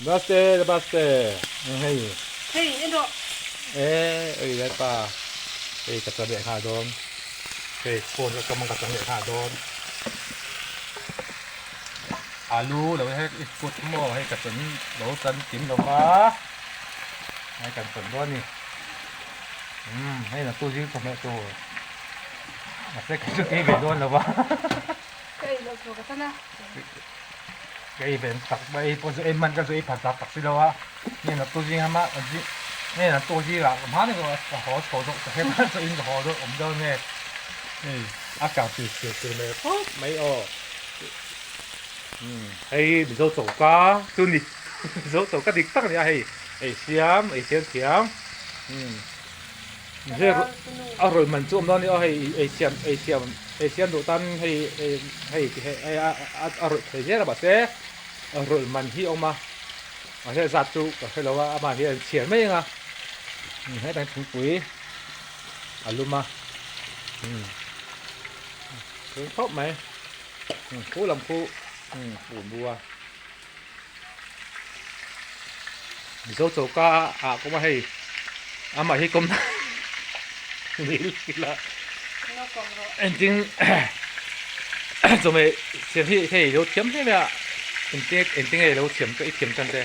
Namaste namaste hei Hei en rawh. E ei lai pa hei ka chang leh nghal dawn hei phone ka kam ka chang leh nghal dawn alu lo hek i kut maw hei ka chan lo chan kim lo va hei kan chan dawn a ni umm hei naktuk zing chawhmeh tur mahse kei chu kei ve dawn lo va. Ka ei loh tur ka chan a. Ka ei ve tak mai ei pawh chu ei hman ka chu ei phat tak tak si lo a, nge naktuk zing hama nge naktuk zingah ka hma deuh ka haw chho deuh ka hre hman chuan in ka haw deuh awm deuh nge hei a kang tui thir thir mai khawp mai aw umm hei Mizo choka chu ni Mizo choka dik tak a ni a hei ei siam ei siam thiam umm. A rawn man chu awm dawn a ni aw hei ei siam ei siam ei siam duh tan hei hei hei a a rawih thei zel a mahse rawn man hi a awm a mahse zat chu ka hre lo a amah hi a inchhiar mai ang a hetah hian thingpui a lum a umm tui khawp mai khu lam khu umm bu a Mizo choka ah kawm a hei amah hi kawm ila engtin chawhmeh siam hi hei ilo thiam hle mai a engtin engtin nge ilo thiam i thiam tan te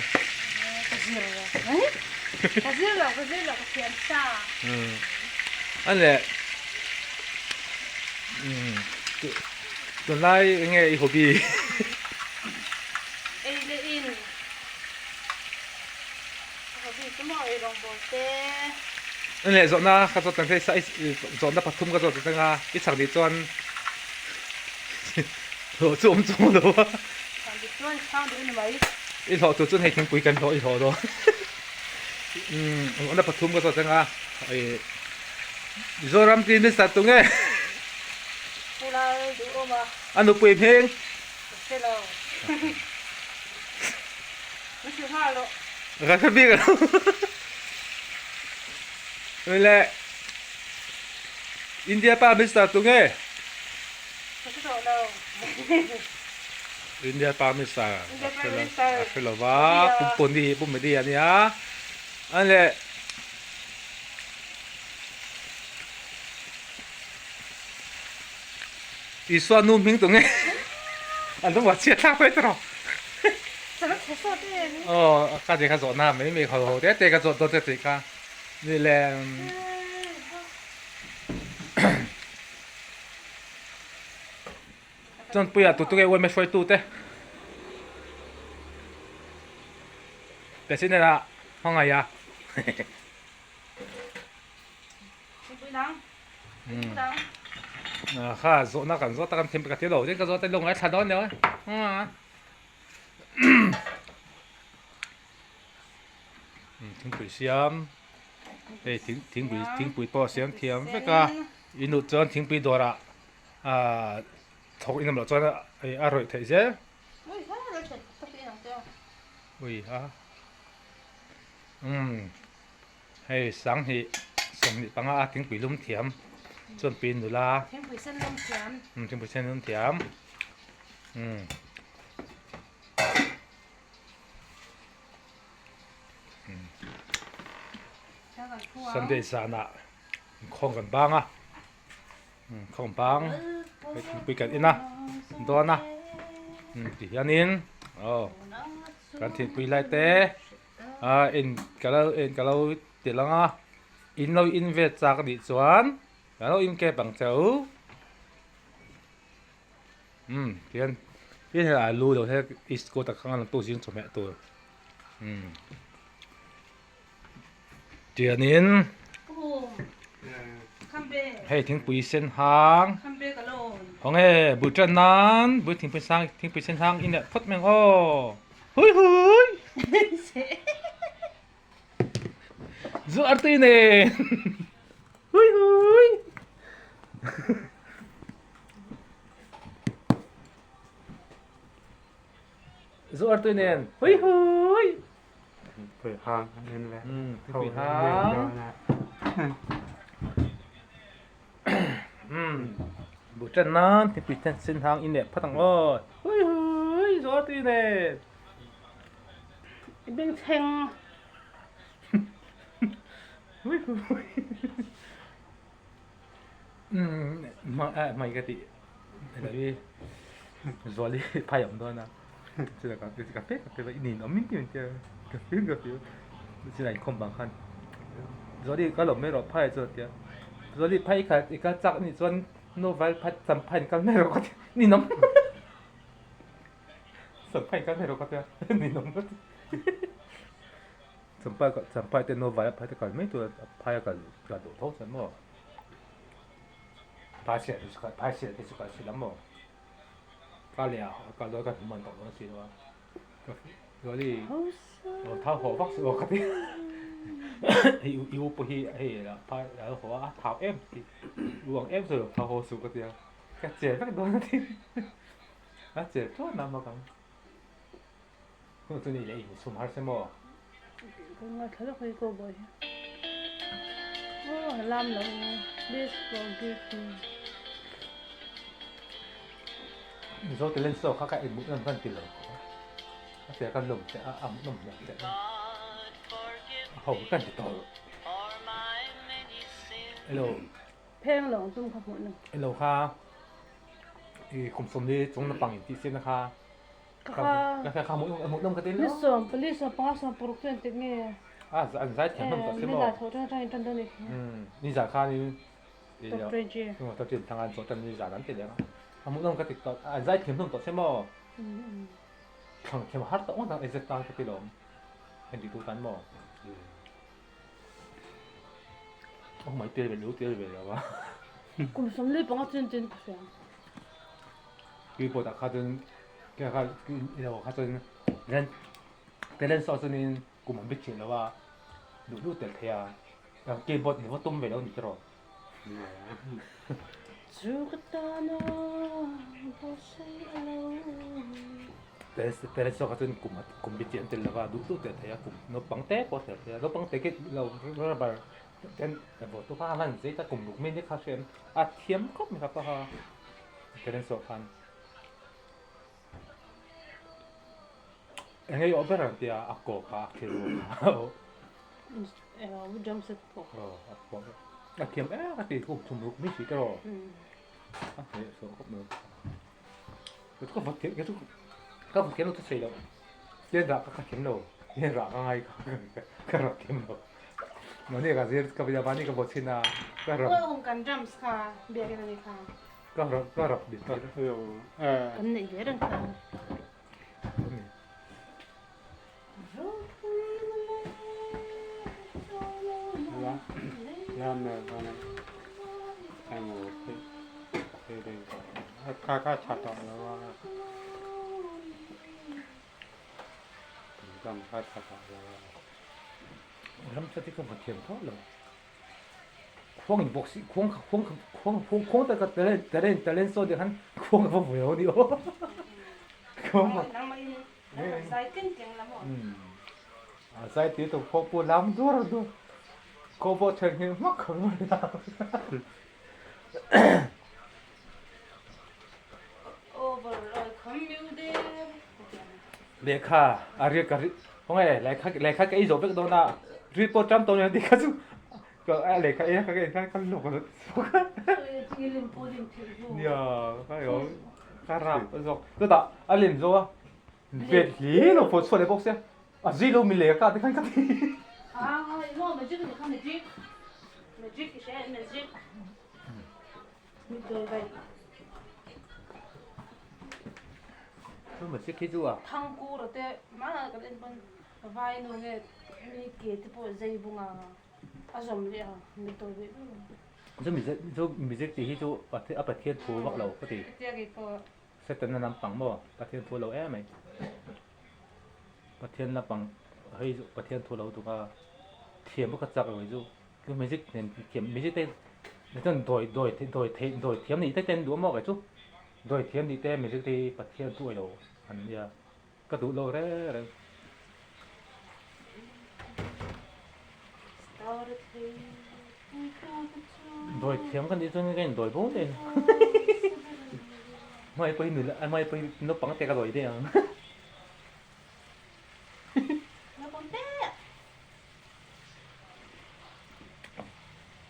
ka zir lo ka zir lo ka zir lo ka thiam sa a leh Tunlai enge i hobby? Ei leh in. Ka hobby chu maw ei rawngbawl te. Eng leh zawhna ka zawt ang che i zawhna pathum ka zawt ang a, i chak nih chuan hlawh chu awm chung lo a. Chak nih chuan chhang duh a ni mai. I hlawh tur chuan hei thingpui kan hlawh i hlawh dawn. Zawhna pathum ka zawt ang a, Mizoram Prime Minister tunge? Pu Lal Duhawma. A nupui hming? Ka hre lo. Min hrilh nghal rawh. Ka hre bik lo. Mile India Prime Minister tunge? Ka hre tawh lo. India Prime Minister. India Prime Minister. Ka hre lo va. Pu Poni, Pu Modi a nia. A le Isua nu hming tu nge an lo chhiat thlak mai tawh aw ka ti kha zawh na mai mai ho ho te te ka zawh dawn che tih kha ni le chuan puia tu tu nge uaime hruaitu te president ah hmangaih a. Kha zawhna kan zawt a kan thim ka ti lo ka zawt a lo ngaithla dawn deuh a thingpui siam hei thing thingpui thingpui pawh a siam thiam vek a inut chuan thingpui dawrah ah thawk inawm loh chuan a rawih theih zel ui a umm. Hei sanghnih 25 a thingpui lum thiam chuan pui nula thingpui sen lum thiam umm thingpui sen lum thiam umm Sunday zanah inkhawm kan bang a inkhawm bang hei thingpui kan in a dawn a umm ti hianin aw kan thingpui lai te. Ah en ka lo en ka lo ti lang a in lo in vet chak a nih chuan ka lo in kep ang che u umm tihian tin hei alu lo he iskut a khang a lang tu zing chawhmeh tur umm tianin hei thingpui sen hang khawnge bul tan nan bul thingpui sang thingpui sen hang in leh phawt mai ang aw. Hui hui! Zu artui nen! Hui hui! Zu artui nen! Hui hui! Pui hang nen le. Pui hang. Bu tan nan thingpui ten sen hang in leh phat ang aw. Hui hui zuar tui nen. I bengchheng. Mai ka tih hei Zuali phai awm dawn a chutah ka ka fe ka fe i nin awm in tia ka feel ka feel chutah inkhawm vang khan Zuali ka lawm mai rawh phai chu a tia Zuali phai i kal i kal chak anih chuan novel phai champhai in kal mai rawh ka ti nin awm champhai in kal mai rawh ka tia nin awm ka ti. Champhai champhai te no vai phai te kal mai tur a phai a kal kal duh tho chuan maw phai siah te chu phai siah te chu kal si lam maw ka leh ah ka dawn ka hmu man tawh dawn si lo a Lawli aw thau haw vak suh aw ka ti hei i u pawh hi hei lah phai a lo haw a a thau em si u ang em chu lo thau haw suh ka ti a ka che vek dawn a ti a che chuan a mak ang. Hnu chu ni leh insum har se maw? Ka ngaithla lawk hei cowboy hi. Aw lam lo please forgive me. Mizo talent show kha ka en hmuh nawm khan ti lo khawp a. A tia ka lawm che a a hmuh nawm hle che. A ho kan ti tawh lo. Hello. Pheng lo tum kha hmuh nawm. Hello kha i kum sawmli chung naupang in tih siamna kha Ka kha hmuh nawm ka ti lo. Ni 14, 15, 16 chuan engtik nge? A an zai thiam hlawm tawh si maw? Nilai thawh ṭang aṭangin ṭan dawn a ni. Nizan khanin Top twenty. Top twenty thang an chawh ṭan nizan an ti leh a. A hmuh nawm ka ti tawh an zai thiam hlawm tawh si maw? Thlang thiam har tawh ngawt ang exact tan ka ti lawm. Engtik tu tan maw? Oh mai tel ve lo tel ve lo a. Kum 45 chuan tin ka hria. Keyboard ah kha chuan kha kha chuan ren talent show chuanin kum an bit ṭhin lo a, duh duh tel thei a, keyboard in va tum ve lo ni tiraw. Chu ka tan a bossei a lo. Talent show kha chuan kum kum bit chi an tel lo a, duh duh tel thei a, kum naupang te pawh tel thei a, naupang te khi lo rubber ten tu kha a lan zet a kum ruk mi ni kha hriat a thiam khawp mai kha paha. Talent show khan eng ei awh ber ang tia a kawp a a khel bawk a drum set pawh aw a pawh a thiam em a ti khum thum ruk mi si te rawh a hneh sawh khawp mai ka chu ka va thiam ka chu ka va thiam lo chu sei lo tian rah ka kha thiam lo tian rah ka ngai ka rah thiam lo mahni ka zir ka mahni ka bawh chhin a ka rah kan drums kha biakin a ni kha Ka rap ka rap dik tak. Kan neih ve reng kha. Kha kha tha tawh lo a. Ram kha tha tawh lo a. Ram tha te ka va thiam tho lo. Khuang in bawk si khuang khuang khuang khuang khuang tak ka talent talent talent saw deuh khan khuang ka va vui lo ni aw khuang va Zai ting ting la maw a zai ti tu khuang pu lam dur dur ko pawh then hi hmak khawp mai la Over oi kham miu de Lehkha a ri ka ri khawnge lehkha lehkha ka ei zawh vek dawn a ri pawh tam tawh nia tih kha chu ka a lehkha ei a ka en khan ka lawk a chhuak a nia ka io ka rap zawk chutah a lem zo a bet hle lo pawh chhuah leh bawk sia a zui lo mi lehkha te khan ka ti Chu magic khi chu a. Thangkura te hmanah kan en pawn vai nu nge mi ke te pawh zei bunga a zawm leh a mi tawi ve viau ang. Chu music chu music tih hi chu a Pathian thu vak lo ka ti. Hetia kei pawh. Satan a lampang maw Pathian thu lo em mai. Pathian lampang hei chu Pathian thu lo tuk a thiam bawk a chak lo hi chu. Chu music nen thiam music te chuan dawi dawi dawi theih dawi thiam nih te ten duh a maw kei chu dawi thiam nih te music te hi Pathian chu ilo an nia ka duh lo reng reng. Dawi thiam ka nih chuan ka indawi bo daih a ni hmai pawh hi nula hmai pawh hi naupang te ka dawi daih ang.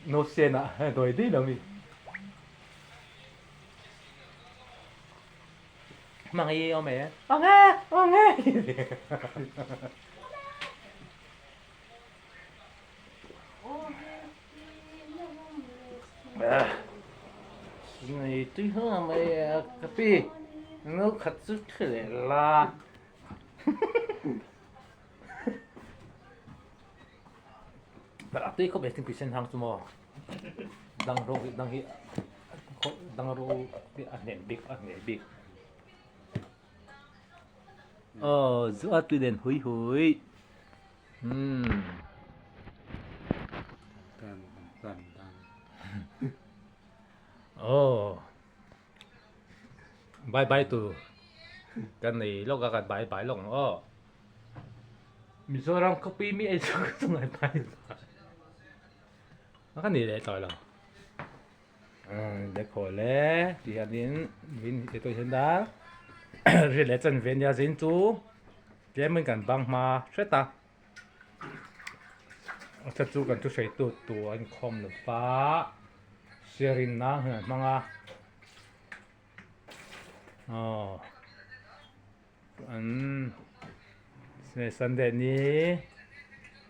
No sen ah dawi daih lo mi. Hmang i awm e. Awm e! Awm e! Nei tui hma mai a ka pi no khat chu thli leh la. A tui khawp mai thingpui sen hang chu maw dang ro hi dang hi dang ro hi a hnem bik a hneh bik. Aw zu a tui nen hui hui. Umm. Aw. Bye bye tu kan nei lawk a kan bye bye lawk ang aw. Mizoram khawpui mi ei chu ka chu ngai bye bye. A ka ni leh tawh lo. Umm le khaw le ti hianin min ti tawh hian a ri leh chan ve nia zin chu tlemin kan bang hma hret a. A that chu kan thu hrei tu tur a inkhawm lo va sharing nan an hmang a aw an Sunday ni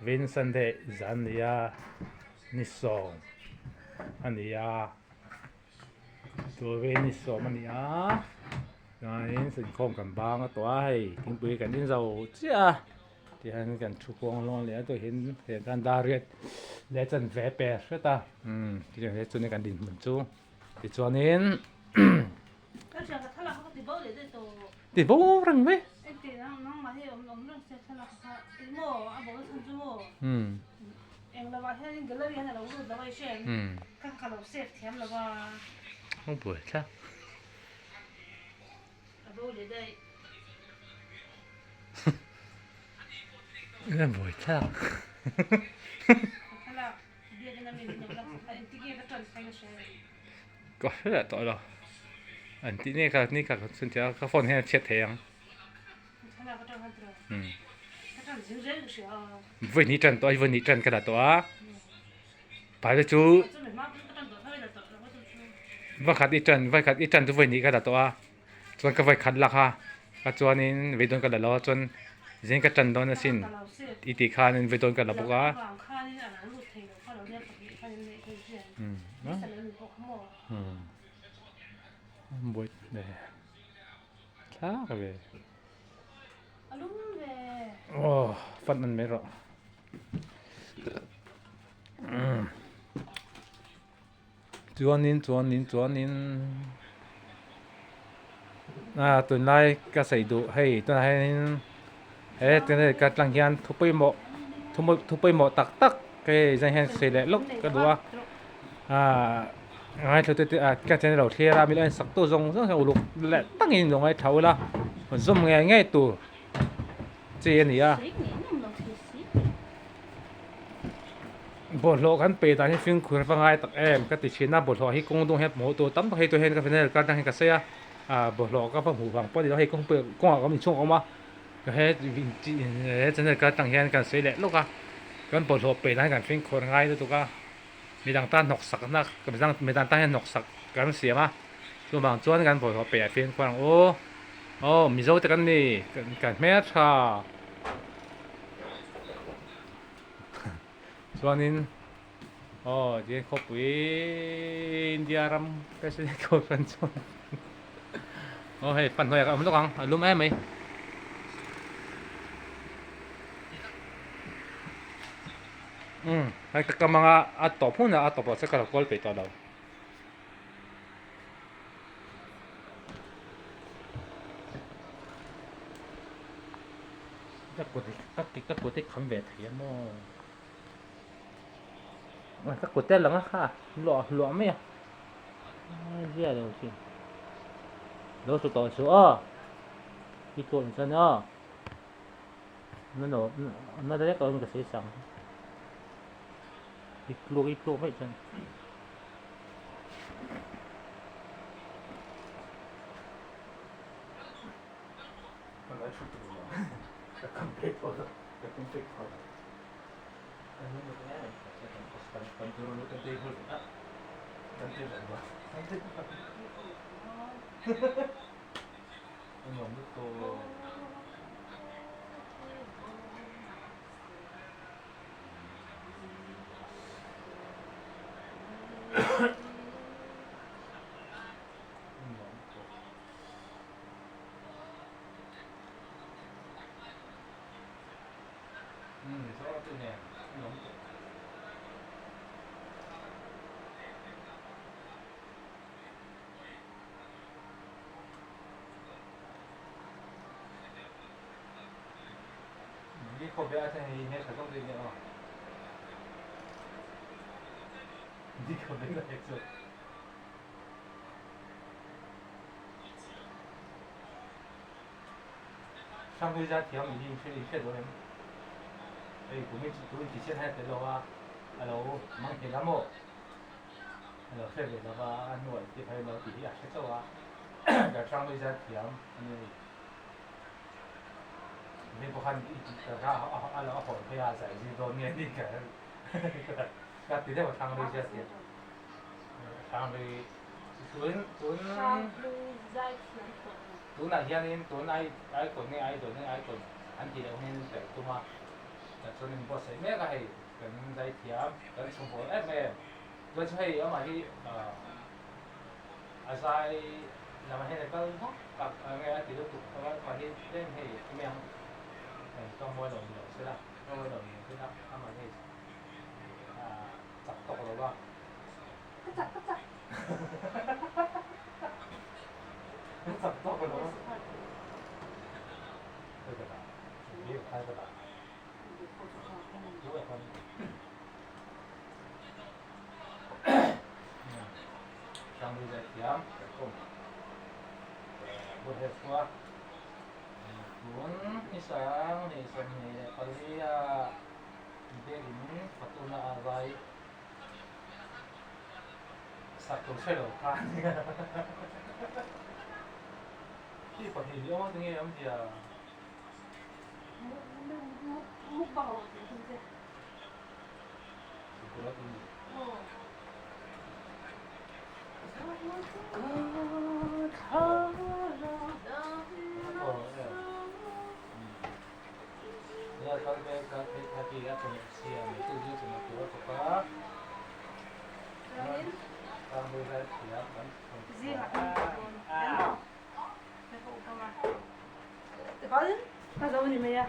vin Sunday zan a ni a ni sawm a ni a. Tuve ni sawm a ni a chuanin inkhawm kan bang a tawh a hei thingpui kan in zo chiah a tihian kan thu kuang hlawm leh a tawh hian heng khan dar riat leh chanve pe hret a umm tichuan he chuni kan dinhmun chu tichuanin ti bo reng mai umm. Hung buai thlak. Eng a buai thlak. Ka hre leh tawh lo. An tih nge kha ni kha ka chhunchhiah a ka phone hian a chhiat thei ang. Vawi hnih tan tawh a vawi hnih tan ka la tawh a pai te chu vakhat i tan vakhat i tan chu vawi hnih ka la tawh a chuan ka vawi khat lak a ka chuanin vawi dawn ka la lo a chuan zing ka tan dawn asin i tih khanin vawi dawn ka la bawk a. Thlak ve. Aw fan an mai rawh. Chuanin chuanin chuanin a tunlai ka sawi duh hei tunah hianin he tunah ka tlang hian thu pawimawh thu pawimawh tak tak hei zan hian sawi leh lawk ka duh a ah. Ngaithla te a ka channel lo thlir a min en sak tu zawng zawng hian uluk leh takin lo ngaithla ula zawm ngei ngei tur chi a ni a bawlhhlawh kan pe dan hi fimkhur va ngai tak em ka ti thin a bawlhhlawh hi kawng dung hian hmuh tur tam tak hei tur hian ka channel kar atang hian ka sawi a ah bawlhhlawh ka va hmuh vang pawh a ni lo hei kawng kawngah ka awm inchhung a awm a he channel kar atang hian kan sawi leh lawk a kan bawlhhlawh pe dan hi kan fimkhur ngai lutuk a. Midang tan hnawksak na midang tan hian hnawksak kan siam a chuvang chuan kan bawlhhlawh peh ah fimkhur ang u aw mizo te kan ni kan hmel tha chuanin aw tihian khawpui India ram president kohhran chuan aw hei fan hnuaiah ka awm lawk ang a lum em mai. Umm hei ka kam anga a tawp hunah a tawp ah chuan ka lo kawl peih tawh lo. Ka kut hi ka ke ka kut hi kham ve thei a maw ka kut te a lang a kha hluah hluah mai a zia lo thin lo su tawh suh aw i tluan chuan aw. Na lek lo in ka sawi sang i tluk i tluk mai chuan 上回家thiam i hre i hre dawn em? Hei kumin chu tun ti chian hai tel lo a, a lo mang thei la maw? A lo hre ve lo va, a hnuai te kha ilo tih hi a hre chauh a, ka hrang lui zan thiam a ni. Min pawh khan i tih ka kha a lo a hawn phei a, zai zir dawn nge ni ka ka ti deuh a hrang lui zan thiam. Hrang lui tun tun Hrang lui zai thiam tawh lo. Tunah hianin tun icon nge idol nge icon an tih loh hian perh tum a, chuan in buatsaih mek a hei kan zai thiam kan chhungkaw em em. Chuan chu hei amah hi a zai lamah hian a kal vak tak nge a ti lutuk amah hi tlem hei emiang tawng mawi lo ni lo se la tawng mawi lo ni lo se la amah hi chak tawk lo va. Ka chak ka chak. Ka chak tawk lo va. Mukbang rawh tih thil che. Zingah kan kal dawn em maw? Tikhan ka zo ni mai a,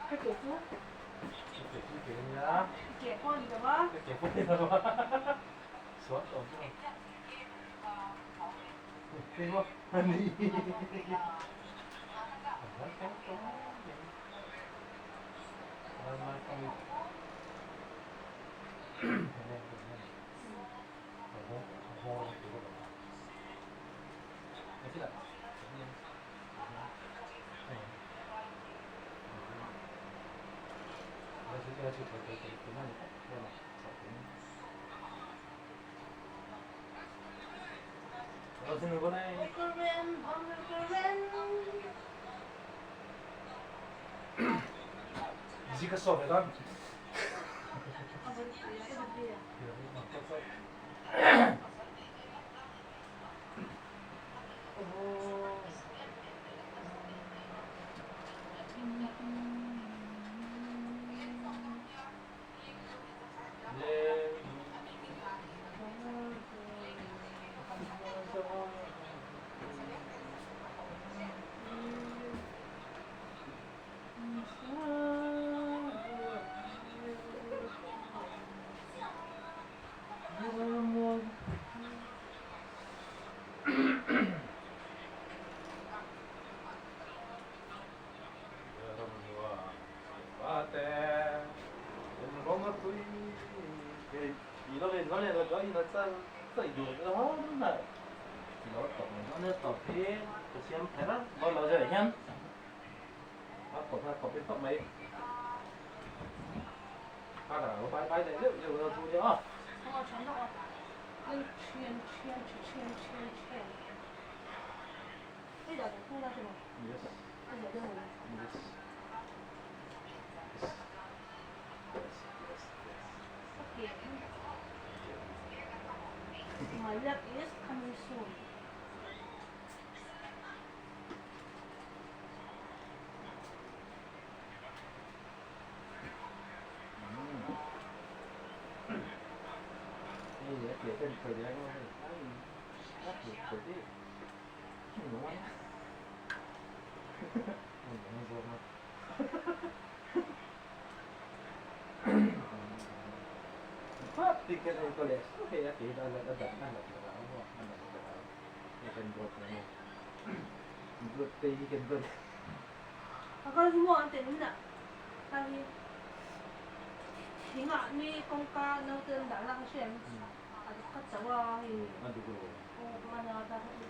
ka ke chu ke pawh a ni lo va. My leg is coming soon. A kal hi maw an ti nin ah kha hi thing ah mi kawngka naute an dah na kha hria em a ka cho a hei aw a na ta kha chu.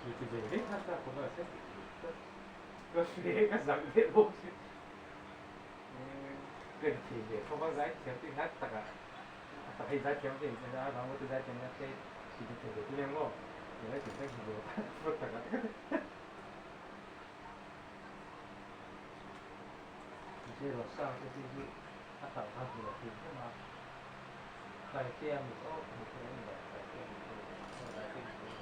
Mi ti ve vek nasa khawp a se ka hre ka zak deuh bawk si. Ka in thei ve khawp a zaithiam tih hlat takah a tak hei zaithiam te in a vang te zaithiam nia te ti ti thei ve ti leng maw ti lai tin tak ve tak takah Zero sang te hi a tak kha hmu lo hrim hrim a Taitea mit aw hmu thei a ni lo Taitea mit aw Taitea mit aw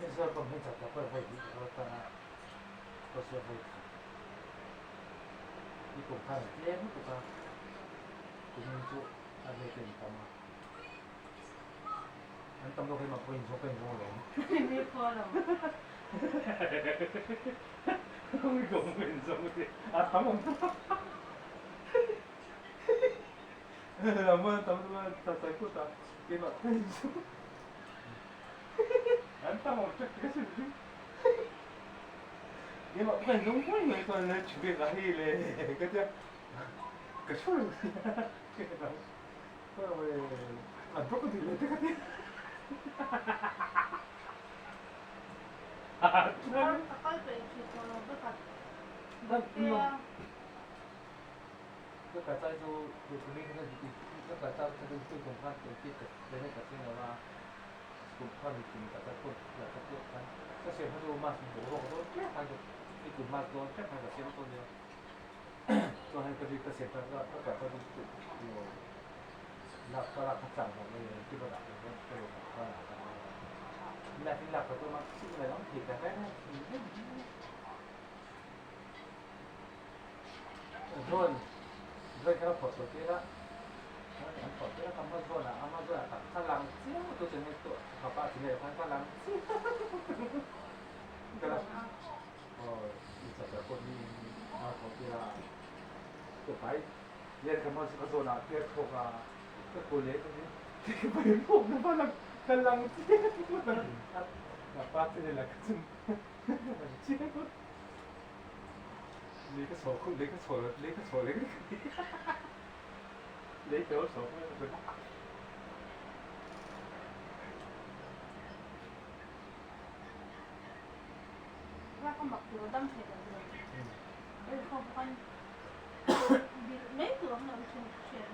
Israel pawh hming chak tak pawh vawi hnih ka tan a, Joshua vawi khat. I kum khan a tlem lutuk a, kumin chu a rate in tam a. An tam zawk hi mah pawh inzawng ka inzawng alawm. Ni khua lo. Ui ka awm ka inzawng a ti. A tam awm. Lam tam ta tai put a, keimah ka inzawng. An tam awm tlat ka sim chu. Keimah ka inzawng mai mai chuan le chhubek a hei le ka tia ka thu reng sia. An bawk a ti le te ka ti. Ka kal peih thin tawh lo vek a. Ka ka chai chu ka ka chai chu tu kum khan ka chiang lo a. Kum kha mi kum ka chai pawh la ka pawh khan ka siam kha chu mask boruak dawn tep khan ka i kum mask dawn tep khan ka siam tawh nia chuan hei ka ka siam khan ka ka chai chu lo lak ka lak kha chang lo mai ti ka dah lo ka lo ka la ka lak in lak ka tum a chik mai ang thei ta reng Zawn zawn kha phawrh tawh tir a, an phawrh tir a ka hma zawn ah a hma zawn ah tak ka lang chiang tu chu nge tu ka pa chu nge khan ka lang chiang ka la aw i chapter pawh hi a phawrh tir a ka pai lian ka hma ka zawn ah te a chhuak a ka kul leh ka ka pai phawk na pa lang ka lang chiang ka pa chu nge la ka chung chiang. Lei ka chhuah khup, lei ka chhuah lei ka chhuah lek lek lei ka lo chhuah khup lek lek. La ka mak tur dam thei lo tur. Ei kho khan bil mai tur ang lo thin thin.